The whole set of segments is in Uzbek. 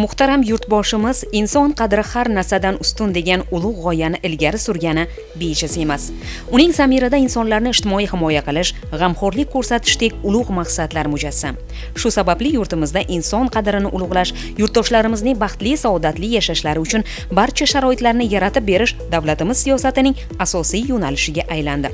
Muhtaram yurtboshimiz "Inson qadri har narsadan ustun" degan ulug' g'oyani ilgari surgani bejiz emas. Uning zamirida insonlarni ijtimoiy himoya qilish, g'amxo'rlik ko'rsatishdek ulug' maqsadlar mujassam. Shu sababli yurtimizda inson qadrini ulug'lash, yurtdoshlarimizning baxtli, saodatli yashashlari uchun barcha sharoitlarni yaratib berish davlatimiz siyosatining asosiy yo'nalishiga aylandi.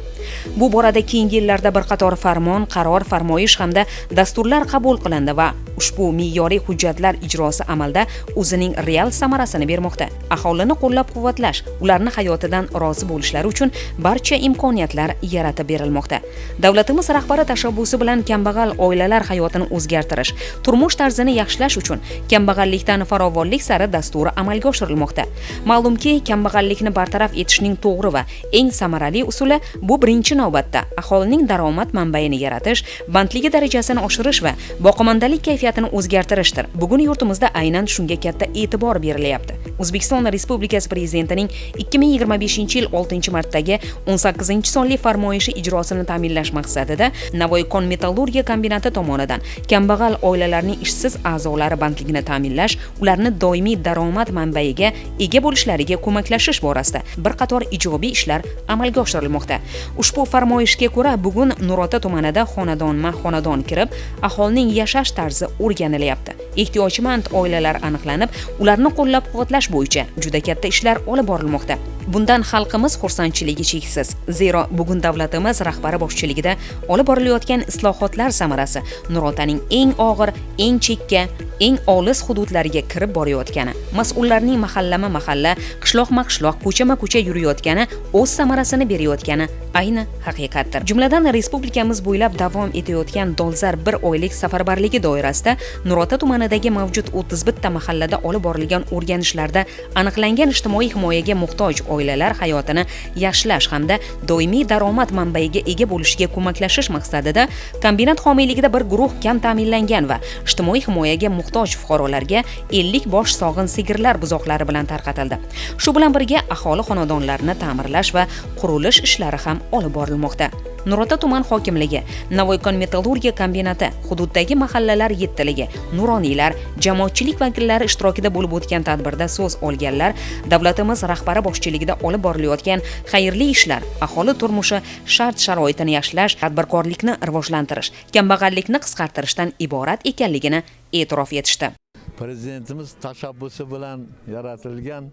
Bu borada keyingi yillarda bir qator farmon, qaror, farmoyish hamda dasturlar qabul qilindi va ushbu me'yoriy hujjatlar ijrosi amalda o'zining real samarasini bermoqda. Aholini qo'llab-quvvatlash, ularni hayotidan rozi bo'lishlari uchun barcha imkoniyatlar yaratib berilmoqda. Davlatimiz rahbari tashabbusi bilan kambag'al oilalar hayotini o'zgartirish, turmush tarzini yaxshilash uchun "Kambag'allikdan farovonlik sari" dasturi amalga oshirilmoqda. Ma'lumki, kambag'allikni bartaraf etishning to'g'ri va eng samarali usuli bu birinchi navbatda aholining daromad manbaini yaratish, bandligi darajasini oshirish va boqimandalik kayfiyatini o'zgartirishdir. Bugun yurtimizda aynan shunga katta e'tibor berilyapti. O'zbekiston Respublikasi Prezidentining 2025-yil 6 martdagi 18 sonli farmoyishi ijrosini ta'minlash maqsadida Navoiy kon metallurgiya kombinati tomonidan kambag'al oilalarning ishsiz a'zolari bandligini ta'minlash, ularni doimiy daromad manbaiga ega bo'lishlariga ko'maklashish borasida bir qator ijobiy ishlar amalga oshirilmoqda. Ushbu farmoyishga ko'ra, bugun Nurota tumanida xonadonma xonadon kirib, aholining yashash tarzi o'rganilyapti. Ehtiyojmand oilalar aniqlanib, ularni qo'llab-quvvatlash bo'yicha juda katta ishlar olib borilmoqda. Bundan xalqimiz xursandchiligi cheksiz. Zero bugun davlatimiz rahbari boshchiligida olib borilayotgan islohotlar samarasi Nurotaning eng og'ir, eng chekka, eng olis hududlariga kirib borayotgani, mas'ullarning mahallama-mahalla, qishloqma-qishloq, ko'chama-ko'cha yurayotgani o'z samarasini berayotgani ayni haqiqatdir. Jumladan, respublikamiz bo'ylab davom etayotgan dolzarb bir oylik safarbarligi doirasida Nurota tumanidagi mavjud 31 ta mahallada olib borilgan o'rganishlarda aniqlangan ijtimoiy himoyaga muhtoj oilalar hayotini yaxshilash hamda doimiy daromad manbaiga ega bo'lishiga ko'maklashish maqsadida kombinat homiyligida bir guruh kam ta'minlangan va ijtimoiy himoyaga muhtoj fuqarolarga 50 bosh sog'in sigirlar buzoqlari bilan tarqatildi. Shu bilan birga aholi xonadonlarini ta'mirlash va qurilish ishlari ham olib borilmoqda. Nurota tuman hokimligi, Navoiykon metallurgiya kombinati, hududdagi mahallalar yettiligi, nuroniylar, jamoatchilik vakillari ishtirokida bo'lib o'tgan tadbirda so'z olganlar davlatimiz rahbari boshchiligida olib borilayotgan xayrli ishlar aholi turmushi shart sharoitini yaxshilash, tadbirkorlikni rivojlantirish, kambag'allikni qisqartirishdan iborat ekanligini e'tirof etishdi. Prezidentimiz tashabbusi bilan yaratilgan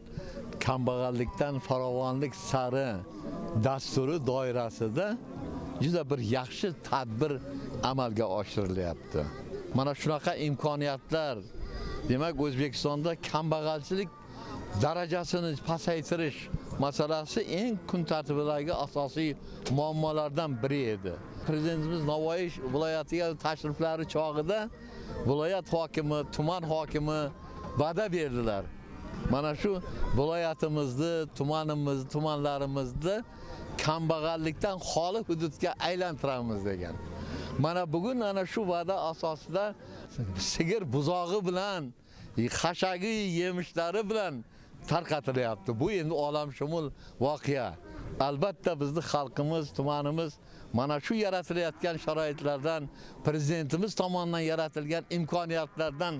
"Kambag'allikdan farovonlik sari" dasturi doirasida juda bir yaxshi tadbir amalga oshirilyapti. Mana shunaqa imkoniyatlar, demak, O'zbekistonda kambag'alchilik darajasini pasaytirish masalasi eng kun tartibidagi asosiy muammolardan biri edi. Prezidentimiz Navoiy viloyatiga tashriflari chog'ida viloyat hokimi, tuman hokimi va'da berdilar. Mana shu viloyatimizni, tumanimiz, tumanlarimizni kambag'allikdan xoli hududga aylantiramiz degan. Mana bugun ana shu va'da asosida sigir buzog'i bilan, xashagi yemishlari bilan tarqatilyapti. Bu endi olamshumul voqea. Albatta, bizni xalqimiz, tumanimiz mana shu yaratilayotgan sharoitlardan, prezidentimiz tomonidan yaratilgan imkoniyatlardan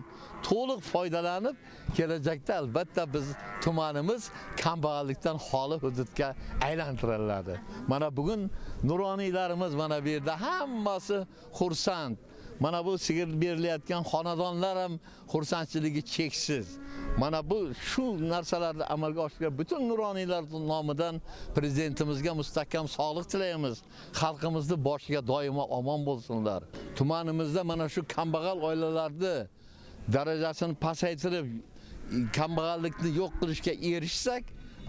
to'liq foydalanib, kelajakda albatta biz tumanimiz kambag'allikdan xoli hududga aylantiriladi. Mana bugun nuroniylarimiz mana bu yerda hammasi xursand. Mana bu sigir berilayotgan xonadonlar ham xursandchiligi cheksiz. Mana bu shu narsalarni amalga oshirgan butun nuroniylar nomidan prezidentimizga mustahkam sog'liq tilaymiz. Xalqimizni boshiga doimo omon bo'lsinlar. Tumanimizda mana shu kambag'al oilalarni darajasini pasaytirib, kambag'allikni yo'q qilishga erishsak,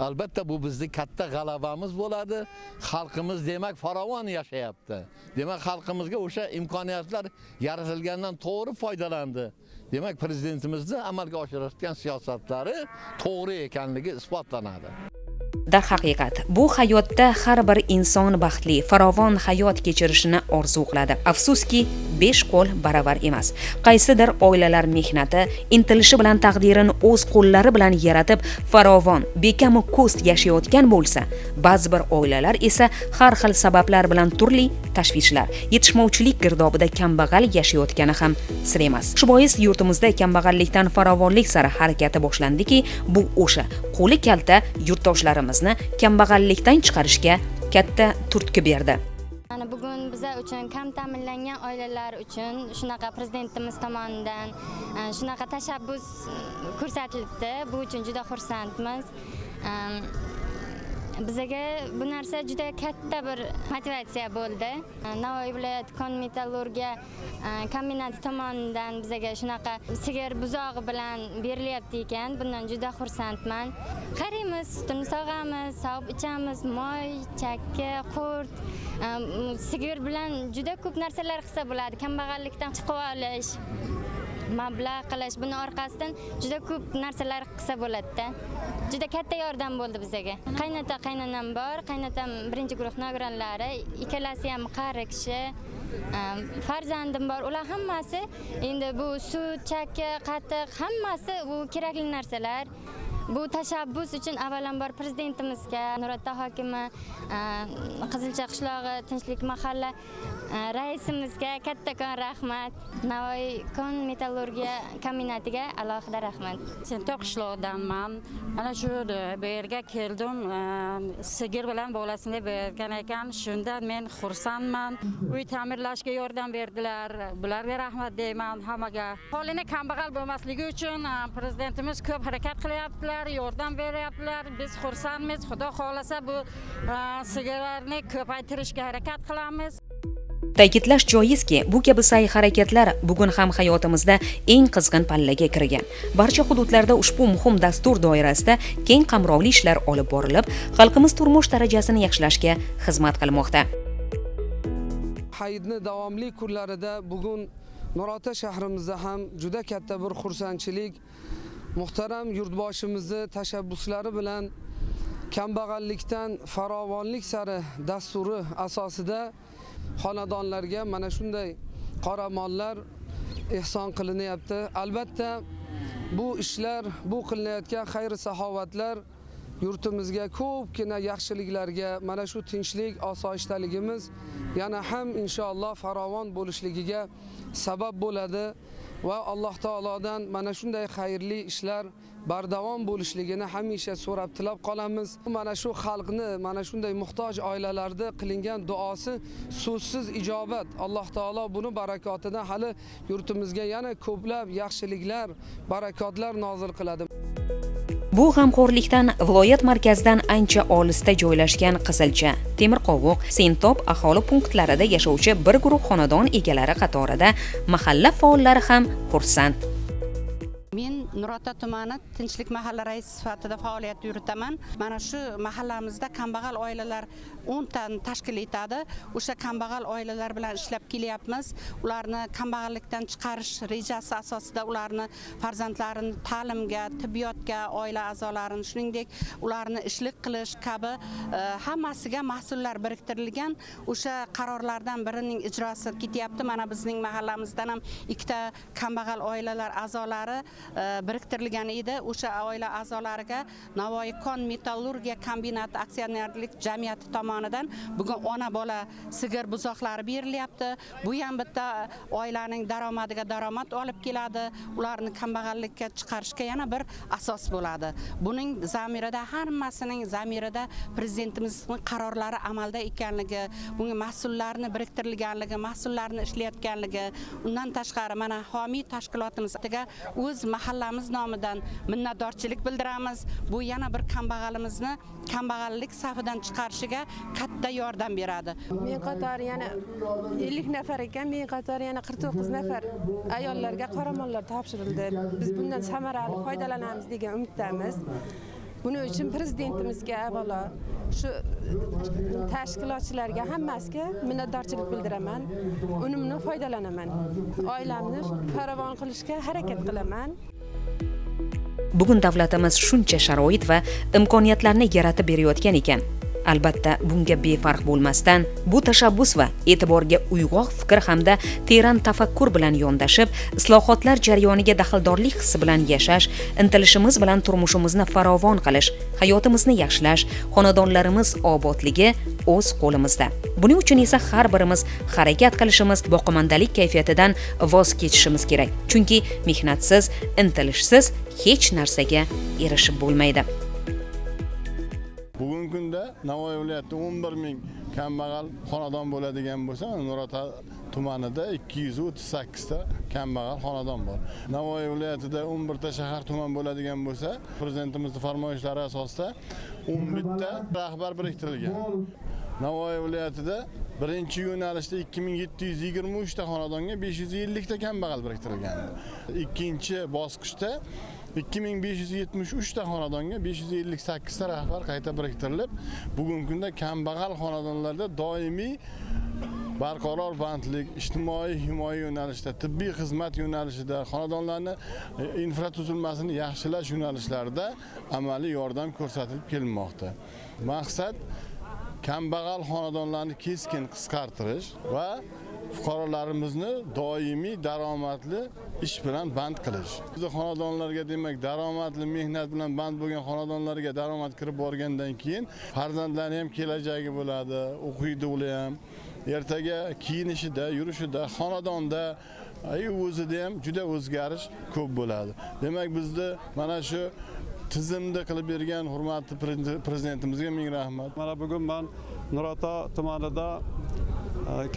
albatta bu bizni katta g'alabamiz bo'ladi. Xalqimiz, demak, farovon yashayapti. Demak, xalqimizga o'sha imkoniyatlar yaratilgandan to'g'ri foydalandi. Demak, prezidentimizni amalga oshirayotgan siyosatlari to'g'ri ekanligi isbotlanadi. Darhaqiqat, bu hayotda har bir inson baxtli, farovon hayot kechirishini orzu qiladi. Afsuski, besh qo'l baravar emas. Qaysidir oilalar mehnati, intilishi bilan taqdirini o'z qo'llari bilan yaratib, farovon, bekamu ko'st yashayotgan bo'lsa, ba'zi bir oilalar esa har xil sabablar bilan turli tashvishlar, yetishmovchilik girdobida kambag'al yashayotgani ham sir emas. Shu bois yurtimizda kambag'allikdan farovonlik sari harakati boshlandiki, bu o'sha qo'li kalta yurtdoshlarimizni kambag'allikdan chiqarishga katta turtki berdi. Mana bugun biza uchun, kam ta'minlangan oilalar uchun shunaqa prezidentimiz tomonidan shunaqa tashabbus ko'rsatilibdi. Bu uchun juda xursandmiz. Bizaga bu narsa juda katta bir motivatsiya bo'ldi. Navoiy viloyat kon metallurgiya kombinati tomonidan bizaga shunaqa sigir buzog'i bilan berilyapti ekan. Bundan juda xursandman. Qaraymiz, sutini sog'amiz, sog'ib ichamiz, moy, chakka, qurt, sigir bilan juda ko'p narsalar qilsa bo'ladi. Kambag'allikdan chiqib olish, mablag' qilish, buni orqasidan juda ko'p narsalar qilsa bo'ladi-da. Juda katta yordam bo'ldi bizaga. Qaynota, qaynonam bor. Qaynotam birinchi guruh nogironlari, ikkalasi ham qari kishi. Farzandim bor. Ular hammasi endi bu sut, chakka, qatiq hammasi bu kerakli narsalar. Bu tashabbus uchun avvalambor prezidentimizga, Nurota hokimi, Qizilcha qishlog'i Tinchlik mahalla raisimizga kattakon rahmat. Navoiy kon metallurgiya kombinatiga alohida rahmat. Sentoq qishlog'idanman. Mana shu bu yerga keldim. Sigir bilan bolasini bergan ekan. Shundan men xursandman. Uy ta'mirlashga yordam berdilar. Bularga rahmat deyman hammaga. Aholini kambag'al bo'lmasligi uchun prezidentimiz ko'p harakat qilyaptilar, yordam beryaptilar. Biz xursandmiz. Xudo xohlasa bu sigirlarni ko'paytirishga harakat qilamiz. Ta'kidlash joizki, bu kabi sa'y-harakatlar bugun ham hayotimizda eng qizg'in pallaga kirgan. Barcha hududlarda ushbu muhim dastur doirasida keng qamrovli ishlar olib borilib, xalqimiz turmush darajasini yaxshilashga xizmat qilmoqda. Hayitni davomli kunlarida bugun Nurota shahrimizda ham juda katta bir xursandchilik, muhtaram yurtboshimizni tashabbuslari bilan kambag'allikdan farovonlik sari dasturi asosida xonadonlarga mana shunday qoramollar ehson qilinyapti. Albatta bu ishlar, bu qilinayotgan xayr-saxovatlar yurtimizga ko'pgina yaxshiliklarga, mana shu tinchlik, osoyishtaligimiz yana ham inshaalloh farovon bo'lishligiga sabab bo'ladi va Alloh taolodan mana shunday xayrli ishlar bardavom bo'lishligini hamisha so'rab tilab qolamiz. Mana shu xalqni, mana shunday muhtoj oilalarda qilingan duosi so'zsiz ijobat. Alloh taolo buni barakotidan hali yurtimizga yana ko'plab yaxshiliklar, barakotlar nozil qiladi. Bu g'amxo'rlikdan viloyat markazidan ancha olisda joylashgan Qizilcha, Temirqovuq, Sentob aholi punktlarida yashovchi bir guruh xonadon egalari qatorida mahalla faollari ham xursand. Men Nurota tumani Tinchlik mahalla raisi sifatida faoliyat yuritaman. Mana shu mahallamizda kambag'al oilalar 10 tani tashkil etadi. O'sha kambag'al oilalar bilan ishlab kelyapmiz. Ularni kambag'allikdan chiqarish rejasi asosida ularni farzandlarini ta'limga, tibbiyotga, oila a'zolarini, shuningdek, ularni ishlik qilish kabi hammasiga mas'ullar biriktirilgan. O'sha qarorlardan birining ijrosi ketyapti. Mana bizning mahallamizdan ham ikkita kambag'al oilalar a'zolari biriktirilgan edi. O'sha oila a'zolariga Navoiy kon metallurgiya kombinati aksionerlik jamiyati tomonidan bugun ona bola sigir buzoqlari berilyapti. Bu ham bitta oilaning daromadiga daromad olib keladi. Ularni kambag'allikka chiqarishga yana bir asos bo'ladi. Buning zamirida, hammasining zamirida prezidentimizning qarorlari amalda ekanligi, bunga mas'ullarni biriktirilganligi, mas'ullarni ishlayotganligi, undan tashqari mana homiy tashkilotimizga o'z mahallamiz nomidan minnatdorchilik bildiramiz. Bu yana bir kambag'alimizni kambag'allik safidan chiqarishiga katta yordam beradi. Men qatori yana 50 nafar ekan, men qatori yana 49 nafar ayollarga qoramollar topshirildi. Biz bundan samarali foydalanamiz degan umiddamiz. Buning uchun prezidentimizga avvalo shu tashkilotchilarga hammasiga minnatdorchilik bildiraman. Unumni foydalanaman. Oilamni farovon qilishga harakat qilaman. Bugun davlatimiz shuncha sharoit va imkoniyatlarni yaratib berayotgan ekan, albatta bunga befarq bo'lmasdan bu tashabbus va e'tiborga uyg'oq fikr hamda teran tafakkur bilan yondashib, islohotlar jarayoniga daxldorlik hissi bilan yashash, intilishimiz bilan turmushimizni farovon qilish, hayotimizni yaxshilash, xonadonlarimiz obodligi o'z qo'limizda. Buning uchun esa har birimiz harakat qilishimiz, boqimandalik kayfiyatidan voz kechishimiz kerak. Chunki mehnatsiz, intilishsiz hech narsaga erishib bo'lmaydi. Bugungi kunda Navoiy viloyatida 11 ming kambag'al xonadon bo'ladigan bo'lsa, Nurota tumanida 238 ta kambag'al xonadon bor. Navoiy viloyatida 11 ta shahar tuman bo'ladigan bo'lsa, prezidentimizning farmoyishlari asosida 11 ta rahbar biriktirilgan. Navoiy viloyatida birinchi yo'nalishda 2723 ta xonadonga 550 ta kambag'al biriktirilgan. Ikkinchi bosqichda 2573 ta xonadonga 558 ta rahbar qayta biriktirilib, bugungi kunda kambag'al xonadonlarda doimiy barqaror bandlik, ijtimoiy himoya yo'nalishida, tibbiy xizmat yo'nalishida, xonadonlarni infratuzilmasini yaxshilash yo'nalishlarida amaliy yordam ko'rsatilib kelinmoqda. Maqsad kambag'al xonadonlarni keskin qisqartirish va fuqarolarimizni doimiy daromadli ish bilan band qilish. Biz xonadonlarga, demak, daromadli mehnat bilan band bo'lgan xonadonlarga daromad kirib borgandan keyin farzandlari ham kelajagi bo'ladi, o'qiydi ular ham. Ertaga kiyinishida, yurishida, xonadonda, o'zida ham juda o'zgarish ko'p bo'ladi. Demak, bizni mana shu tizimni qilib bergan hurmatli prezidentimizga ming rahmat. Mana bugun men Nurota tumanida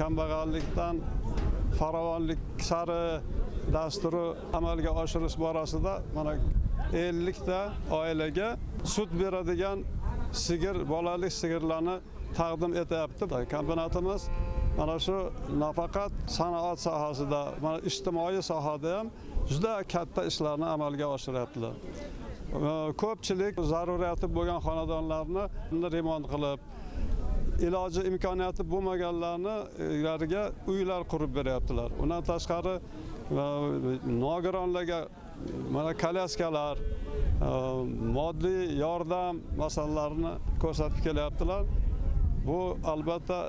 kambag'allikdan farovonlik sari dasturi amalga oshirish borasida mana 50 ta oilaga sut beradigan sigir, bolalik sigirlarni taqdim etyapti. Kombinatimiz mana shu nafaqat sanoat sohasida, mana ijtimoiy sohada ham juda katta ishlarni amalga oshiryaptilar. Ko'pchilik zaruriyati bo'lgan xonadonlarni remont qilib, iloji imkoniyati bo'lmaganlarni uylariga uylar qurib beryaptilar. Undan tashqari nogironlarga mana kolyaskalar, moddiy yordam masalalarini ko'rsatib kelyaptilar. Bu albatta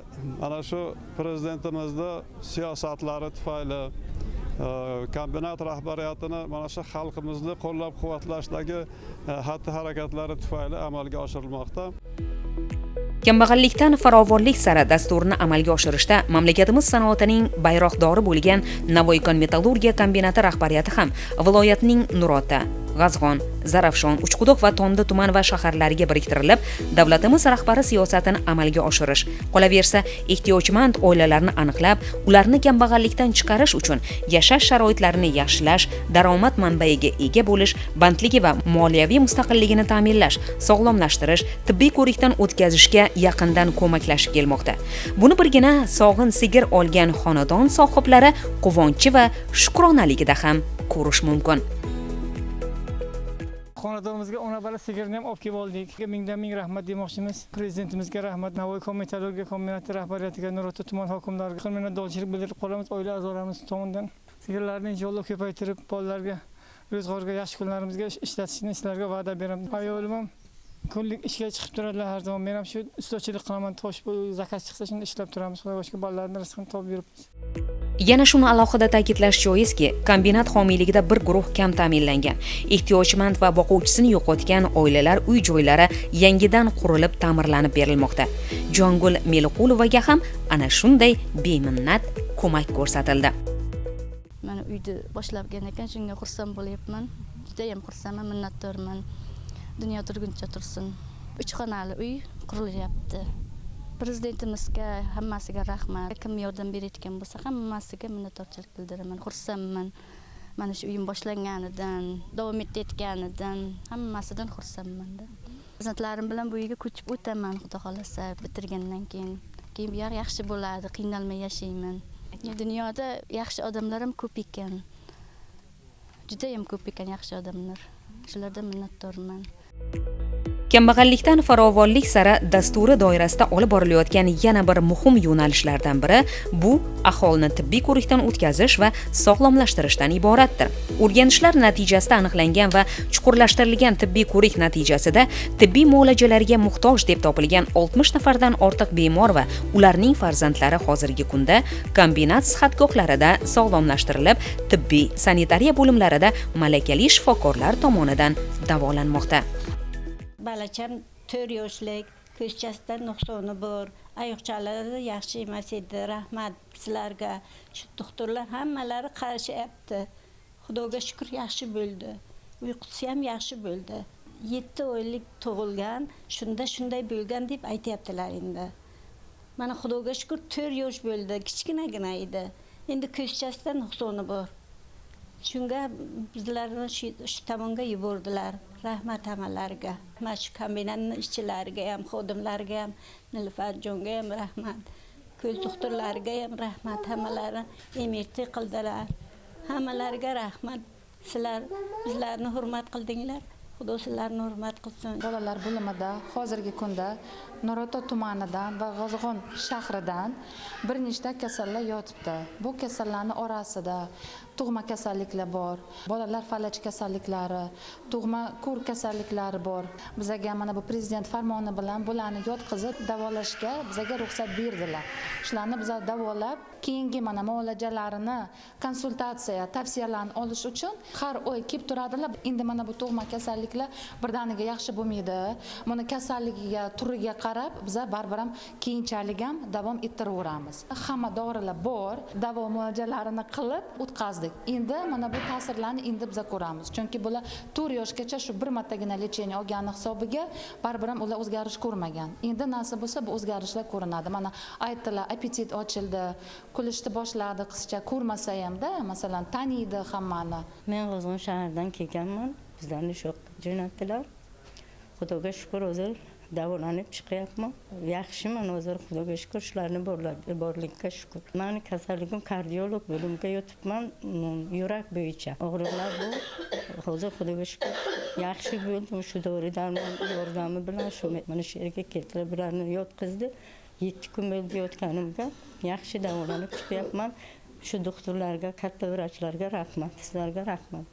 mana shu prezidentimizning siyosatlari tufayli, kombinat rahbariyatini mana shu xalqimizni qo'llab-quvvatlashdagi xatti-harakatlari tufayli amalga oshirilmoqda. Kambag'allikdan farovonlik sari dasturini amalga oshirishda mamlakatimiz sanoatining bayroqdori bo'lgan Navoiy metallurgiya kombinati rahbariyati ham viloyatning Nurota, G'azg'on, Zarafshon, Uchquduq va Tondi tuman va shaharlariga biriktirilib, davlatimiz rahbari siyosatini amalga oshirish, qolaversa, ehtiyojmand oilalarni aniqlab, ularni kambag'allikdan chiqarish uchun yashash sharoitlarini yaxshilash, daromad manbaiga ega bo'lish, bandligi va moliyaviy mustaqilligini ta'minlash, sog'lomlashtirish, tibbiy ko'rikdan o'tkazishga yaqindan ko'maklashib kelmoqda. Buni birgina sog'in sigir olgan xonadon sohiblari quvonchi va shukronaligida ham ko'rish mumkin. Xonadonimizga ona bola sigirni ham olib kelib oldik. Mingdan ming rahmat demoqchimiz. Prezidentimizga rahmat, Navoiy metallurgiya kombinati rahbariyatiga, Nurota tuman hokimlariga minnatdorchilik bildirib qolamiz oila a'zolarimiz tomonidan. Sigirlarni inshaalloh ko'paytirib, bolalarga, ro'zg'orga, yaxshi kunlarimizga ishlatishni sizlarga va'da beraman. Ayolim ham kunlik ishga chiqib turadilar har zamon. Men ham shu ustachilik qilaman, tosh zakaz chiqsa shunda ishlab turamiz. Xudoga shukr, bolalarning rizqini topib yuribmiz. Yana shuni alohida ta'kidlash joizki, kombinat homiyligida bir guruh kam ta'minlangan, ehtiyojmand va boquvchisini yo'qotgan oilalar uy-joylari yangidan qurilib ta'mirlanib berilmoqda. Jongul Meliqulovaga ham ana shunday beminnat ko'mak ko'rsatildi. Mana uyni boshlabgan ekan, shunga xursand bo'lyapman. Juda ham xursandman, minnatdorman. Dunyo turguncha tursin. 3 xonali uy qurilyapti. Prezidentimizga hammasiga rahmat. Kim yordam berayotgan bo'lsa, hammasiga minnatdorchilik bildiraman. Xursandman. Mana shu uyim boshlanganidan, davom etayotganidan, hammasidan xursandman-da. Farzandlarim bilan bu uyga ko'chib o'taman, Xudo xolasa, bitirgandan keyin. Keyin bu yer yaxshi bo'ladi, qiynalmay yashayman. Dunyoda yaxshi odamlar ham ko'p ekan. Juda ham ko'p ekan yaxshi odamlar. Shulardan minnatdorman. Kambag'allikdan farovonlik sari dasturi doirasida olib borilayotgan yana bir muhim yo'nalishlardan biri bu aholini tibbiy ko'rikdan o'tkazish va sog'lomlashtirishdan iboratdir. O'rganishlar natijasida aniqlangan va chuqurlashtirilgan tibbiy ko'rik natijasida tibbiy muolajalarga muhtoj deb topilgan 60 nafardan ortiq bemor va ularning farzandlari hozirgi kunda kombinat sihatgohlarida sog'lomlashtirilib, tibbiy sanitariya bo'limlarida malakali shifokorlar tomonidan davolanmoqda. Balacham 4 yoshlik, ko'zchasida nuqsoni bor, oyoqchalari yaxshi emas edi. Rahmat sizlarga. Shu doktorlar hammalari qarashyapti. Xudoga shukr, yaxshi bo'ldi. Uyqusi ham yaxshi bo'ldi. 7 oylik tug'ilgan, shunda shunday bo'lgan deb aytayaptilar endi. Mana Xudoga shukr 4 yosh bo'ldi, kichkinagina edi. Endi ko'zchasida nuqsoni bor. Shunga bizlarni shu tomonga yubordilar. Rahmat hammalariga. Mana shu kombinatning ishchilariga ham, xodimlarga ham, Nilufarjonga ham rahmat. Ko'z doktorlariga ham rahmat. Hammalari MRT qildilar. Hammalariga rahmat. Sizlar bizlarni hurmat qildinglar. Xudo sizlarni hurmat qilsin. Bolalar bo'limida hozirgi kunda Nurota tumanidan va G'ozg'on shahridan bir nechta kasallar yotibdi. Bu kasallarning orasida tug'ma kasalliklar bor, bolalar falaj kasalliklari, tug'ma ko'r kasalliklari bor. Bizaga mana bu prezident farmoni bilan bularni yotqizib davolashga bizaga ruxsat berdilar. Shularni biz davolab, keyingi mana muolajalarini, konsultatsiya, tavsiyalarni olish uchun har oy kelib turadilar. Endi mana bu tug'ma kasalliklar birdaniga yaxshi bo'lmaydi. Buni kasalligiga, turiga qarab biza baribir ham keyinchalik ham davom ettiraveramiz. Hamma dorilar bor, davo muolajalarini qilib o'tkazdik. Endi mana bu ta'sirlarni endi biz ko'ramiz. Chunki bular 4 yoshgacha shu bir martagina lecheniya olgani hisobiga baribir ham ular o'zgarish ko'rmagan. Endi nasib bo'lsa bu o'zgarishlar ko'rinadi. Mana aytdilar, appetit ochildi, kulishni boshladi qizcha, ko'rmasa hamda, masalan, taniydi hammani. Men G'ozg'on shahridan kelganman. Bizlarni shu yoqqa jo'natdilar. Xudoga shukr, hozir davolanib chiqyapman. Yaxshiman hozir, Xudoga shukr, shularni borligiga shukr. Meni kasalligim kardiolog bo'limiga yotibman, yurak bo'yicha. Og'riqlar bu. Hozir Xudoga shukr, yaxshi bo'ldim. Shu dori darmon yordami bilan shu mana shu yerga keltirib bularni yotqizdi. 7 kun bo'ldi yotganimga. Yaxshi davolanib chiqyapman. Shu doktorlarga, katta vrachlarga rahmat, sizlarga rahmat.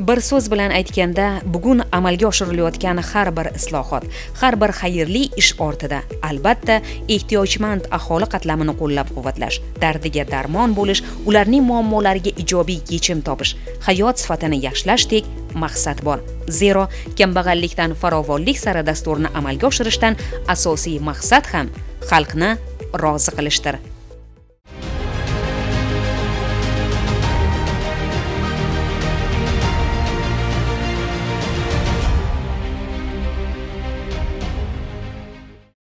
Bir so'z bilan aytganda, bugun amalga oshirilayotgan har bir islohot, har bir xayrli ish ortida albatta ehtiyojmand aholi qatlamini qo'llab-quvvatlash, dardiga darmon bo'lish, ularning muammolariga ijobiy yechim topish, hayot sifatini yaxshilashdek maqsad bor. Zero kambag'allikdan farovonlik sari dasturini amalga oshirishdan asosiy maqsad ham xalqni rozi qilishdir.